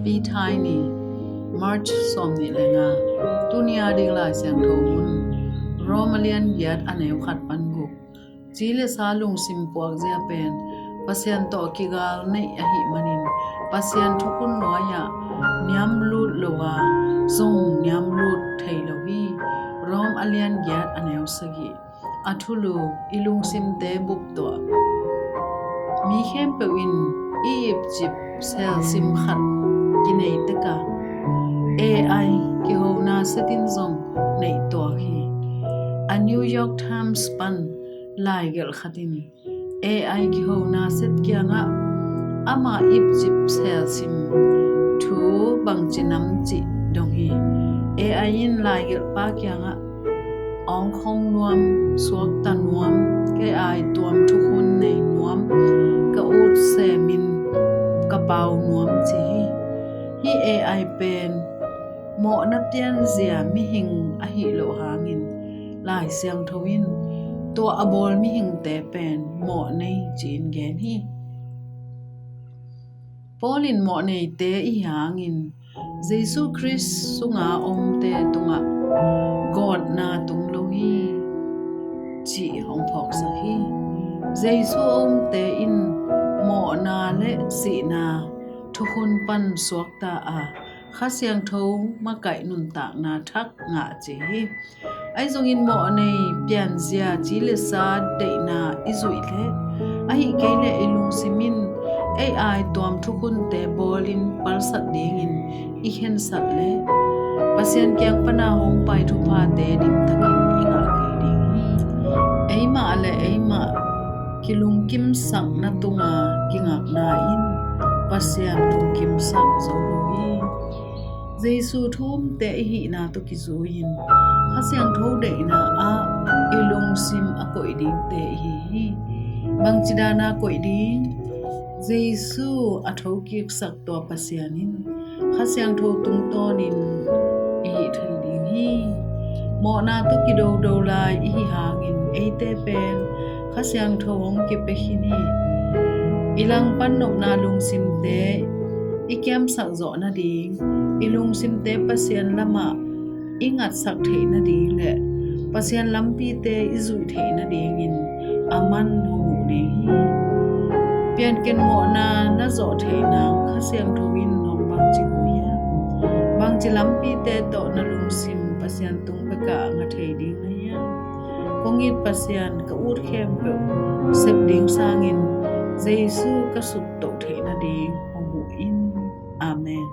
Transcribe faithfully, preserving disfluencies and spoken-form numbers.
Pi Thai ni, March sawm nih le nga. Tuni a ding Lai Siangtho mun, Rom a lian giat a neu khat pan guk. Ci le sa lungsim puakzia pen Pasian tawh kigal neih ahih manin Pasian thukhun nuai-ah niam lut lo a, zong niam lut thei lo hi. Rom a lian giat a neu sagih. A thulu, i lungsimte bup tuah. Mi khempeuh in i ipcip selsim khat kinei tek a, A I kihona setin zong neih tuak hi. A New York Times pan laigelh khat in A I kihona set kiangah ama ipcip selsim thu bangci nam cih dong hi. A I in laigelhpa kiangah awngkhong nuam, suakta nuam, kei ai tuam thukhun nei nuam, ka ut semin ka pau nuam ci hi. Hih A I pen mawhna pianzia mihing ahih loh hangin Lai Siangtho in tua a bawl mihingte pen mawh nei ci-in gen hi. Paul in mawh neite i hangin Jesu Khrist sunga omte tungah gawtna tung lo hi cih hong phawksak hi. Jesu omte in mawhna le sihna thukhun pan suakta a, Kha Siangtho makaih nuntakna thak ngah ci hi. Ahi zongin mawh nei pianzia ci le sa deihna i zuih leh, ahih kei leh i lungsim in A I tuam thukhunte bawlin palsat dingin i khensat leh, Pasian kiang pana hong pai thuphate dimtakin i ngah kei ding hi. Eimah le eimah kilungkimsakna tunga kingakna in Pasian lungkimsak zo lo hi. Jesu thu omte i hihna tawh kizui-in Kha Siangtho deihna ah i lungsim a koih dingte i hi hi. Bangci dana koih ding? Jesu a thokiksak tua Pasian in Kha Siangtho tungtawnin i hih thei ding hi. Mawhna tawh kidodo lai i hi hangin eite pen Kha Siangtho hong kipia khin hi. I langpan nopna lungsimte i kiamsak zawh nading, i lungsimte Pasian lamah i ngatsak theih nading le Pasian lampite i zuih theih nadingin a man hong huh ding hi. Pianken mawhna na zawh theih nang Kha Siangtho in hong bangci huh hiam? Bangci lampite tawh na lungsim Pasian tung bekah nga thei ding na hiam? Kong it Pasian, ka ut khempeuh sep ding sangin Jesu ka suktoh theih nading hong huh in. Amen.